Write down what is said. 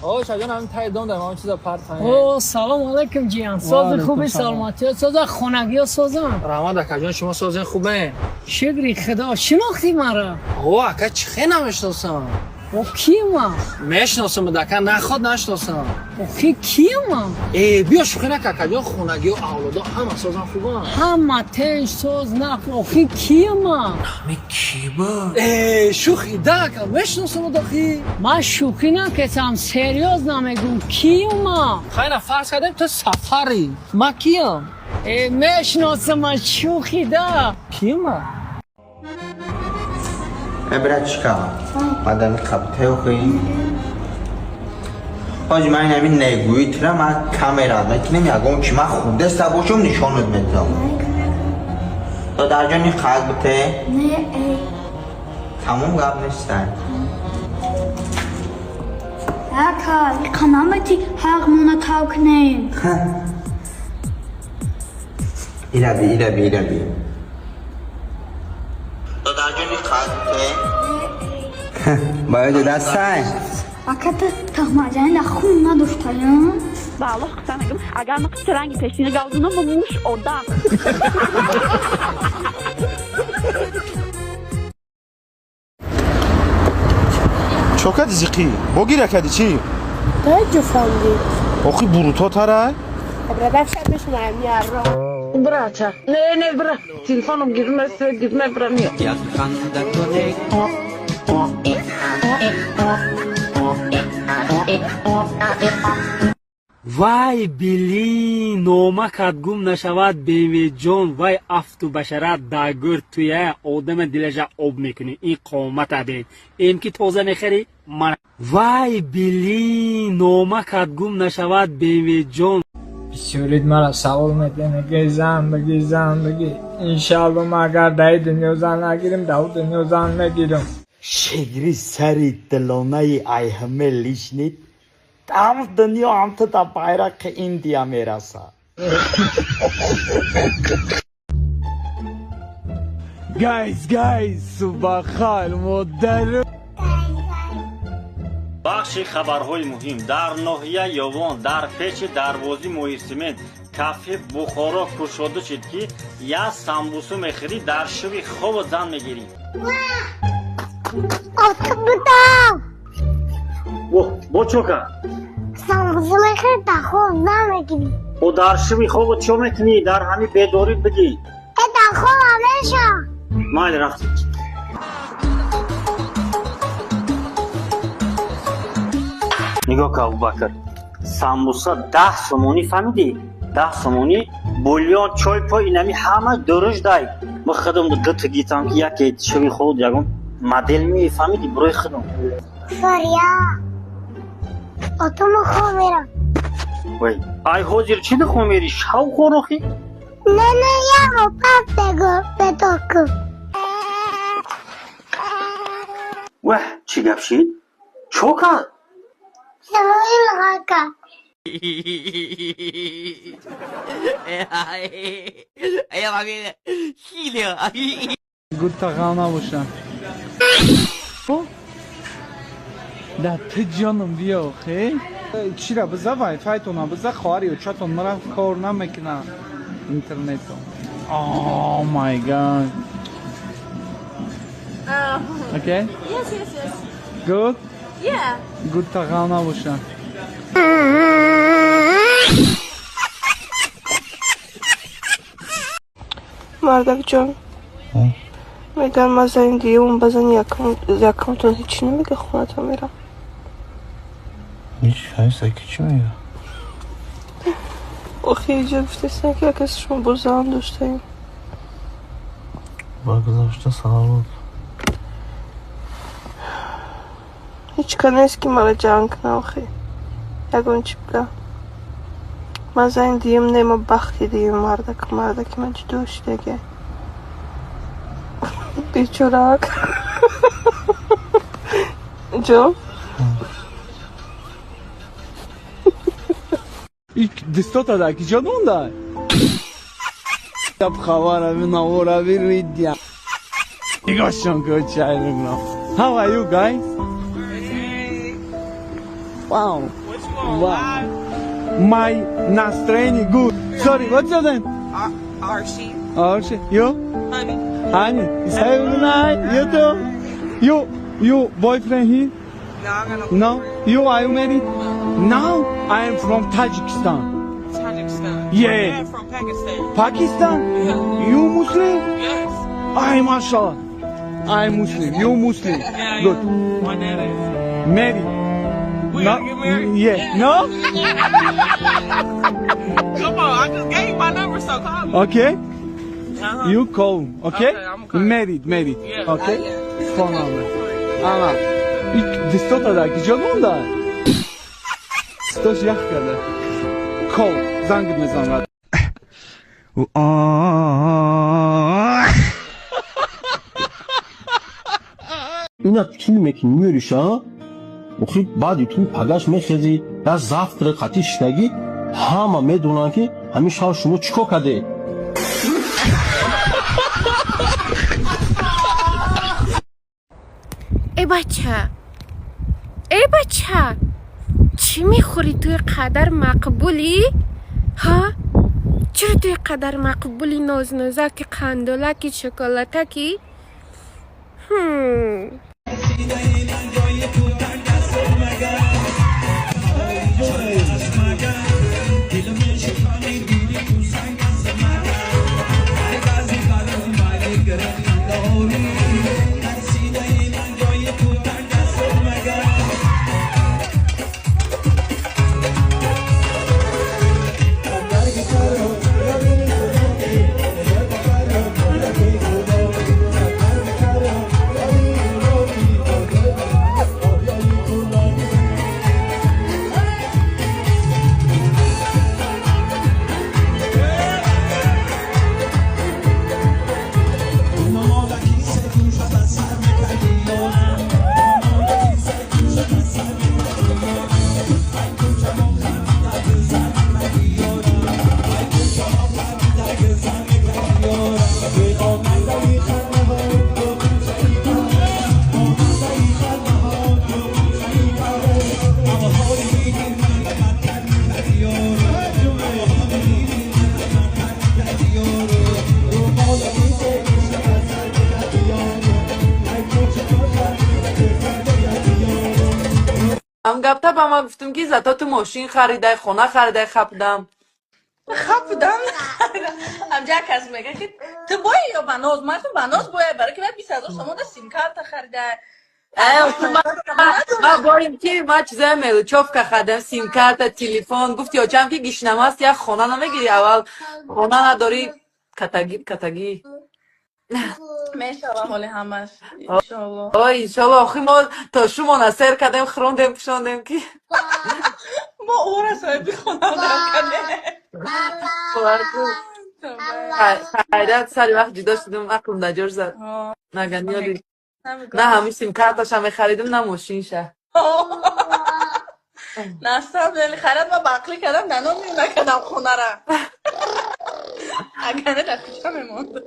О, шаҷон, ҳамин таи дом дам, ҳамин чиза партаем. О, салом алейкум, ҷиян. Сози хуби, саломатиё соза, хонагиё созам. Раҳмат, акаҷон, шумо созен, хубе? Шукри Худо, шинохтӣ маро? О, ака, чӣ хе намешиносам? О, кима? Мешиносам, ака, наход нашиносам. Охи, кима? Э, биё, шӯхӣ нака, акаҷон, хонагиё, авлодо ҳама созан, хубан. Ҳама тенҷ соз, нақ. Охи, кима? Ҳами ки ба? Э, шӯхӣ да, ака, мешиносам охи. Ман шӯхӣ накесам, серьёз намегум. Кима? Хайна, фарз кардем, ту сафарӣ. Ман киям? Э, мешиносам, шӯхӣ да. Кима? Э, братчика, мадами қабтеохи. Ҳоҷи, ман ҳамин негӯи тира ман камера мекунем, ягон чи ман хурдаста бошам, нишонат медиҳам. Додарҷони қад бите? Не, эй. Тамом, гап нестай. Ака, иқанамати ҳақмона тав кунем. Ираби, ираби, ираби. Додарҷони қад бите? Ба ёди дастай? Ака, ту тахмаҷани да хун надоштаям? Ба Аллоҳ қасам мегӯям, агар ман қисса ранги пешина галдунам, муш одам. Чо кади зиқӣ? Бо гиря кади чӣ? Дай ҷуфанди. Охи, буруто тарай? Брача. Не, не, бра. Телефоном гирме, се гирме, бра ми. Вай, били номакат гум нашавад, бемеҷон, вай афту башарат дар гӯр туя одама дилаша об мекунӣ. Ин қомата бин, эм ки тоза мехарӣ ман. Вай, били номакат гум нашавад, бемеҷон. Бисёрид мара савол метиҳанд, меги зан бигӣ, зан бигӣ. Иншалло, ман агар даи дунё зан нагирим, дау дунё зан мегирам. Шегри сари дилонаи айҳаме лишний там дунё ҳамта да байрақи Индия мераса. Guys, guys, субахайр, модар. Бахши хабарҳои муҳим: дар ноҳияи Ёвон, дар пеши дарвози Моҳирсимент кафе Бухоро кушода шуд, ки як самбусу мехӯрӣ, дар шуби хобу зан мегирӣ. Будам. Бо чо кард? Самбуса мехӯри, дар хоб зан мегирӣ. Бо дар шуби хобу чо мекунӣ, дар ҳамин бедорӣ бигӣ. Э, дар хоб ҳамеша. Майли, рафтем. Нигоҳ ка, Абубакр, самбуса 10 сомонӣ, фаҳмидӣ? 10 сомонӣ, бульон, чой, пой, инами ҳама дуруш дай. Ма худам дута гитам, ки яке шуби худ ягон модел мефаҳмидӣ, бирои худам. Фаря. Отума хоб мерам. Вай, ай, ҳозир чӣ дихо мери, шав хорохӣ? Не, не, яго пап бего бедор кун. Ваҳ, чӣ гап шид, чо кард? Самоил гака. Гуттағал набошам. Да ту ҷоном, биё, хе чира биза, вайфайтона биза, хоҳари очатон мара кор намекуна интернетон. Oh my God. Okay? Yes. Good? Yeah. Good, тағал набошам. Мардакҷон, мегӯям, ман зани дуюм ба зани якумтон ҳеҷ намега, хонатон мерам. Ҳеҷ ҳайса ки чӣ мега? Охи, иҷо гуфтестан, ки акас шумо бо зан доштаем. Ба гузашта салавот. Ҳеҷ ка нест, ки мара ҷанг кунад, охи. Ягон чӣ бига. Ман зани дуюм не, ма бахти дуюм, мардак, мардаки ман ҷудо шудаге. Бечорак. Ҷо? Дистота да ки ҷо монда? Хабарави наворави ридя. Нигоҳшон ко чай мекунам. How are you guys? Wow. Wow. My настроение good. Sorry, what's your name? Archie. Archie. You? Honey. Honey. Have a good night. You too. You boyfriend here? No, I'm gonna. No. You are you married? No. I am from Tajikistan. Tajikistan. Yeah. I'm from Pakistan. Pakistan? Yeah. You Muslim? Yes. I mashallah. I'm Muslim. You Muslim. Yeah, Good. My dad is. Married. We No. gotta get married. Yeah. No? Come on, I just gave you my number, so call me. Okay. Uh-huh. You call. Okay? Okay, I'm gonna call. Married, married. Yeah. Okay? Yeah. Phone number. Ана. Дистота да киҷо монда? Стош ях карда. Call. Занг мезанад. Ина тул мекунӣ, меёриша, охи баъди тул пагаш мехезӣ, я завтра қатӣ шиштагӣ, ҳама медонанд, ки ҳамин шав шумо чӣ кор кардед. Э бача, э бача, чӣ мехӯрӣ ту қадар мақбулӣ? Ҳа? Чаро ту қадар мақбули, нознозаки, қандолаки, шоколадаки? Хм. Ам гапта ба ман гуфтум, ки зато ту мошин харидай, хона харидай, хапдам. Хапдам. Амҷа кас мега, ки ту бои ё баноз? Ман гуфтам, баноз бояд, барои ки ман 20 000 сомон да сим-карта харида. Ма борим ки ма чизоя мелочёвка хардам, сим-карта, телефон. Гуфти очам, ки гишнамаст, як хона намегирӣ, аввал хона надорӣ, катагӣ катагӣ. Мешава ҳоли ҳамаш, иншолло. Ой, иншолло. Охи мо то шумона сер кардем, хӯрондем, пӯшондем, ки мо ора соҳиби хона кардем. Хайрат, сари вақт ҷудо шудум, ақлм дар ҷош зад. Наганиёли на ҳамин сим-карташа мехаридум, на мошинша. Насаб дели хайрат, ма бақлӣ кардам, наном накардам хонара. Агар не, дар кӯча мемондам.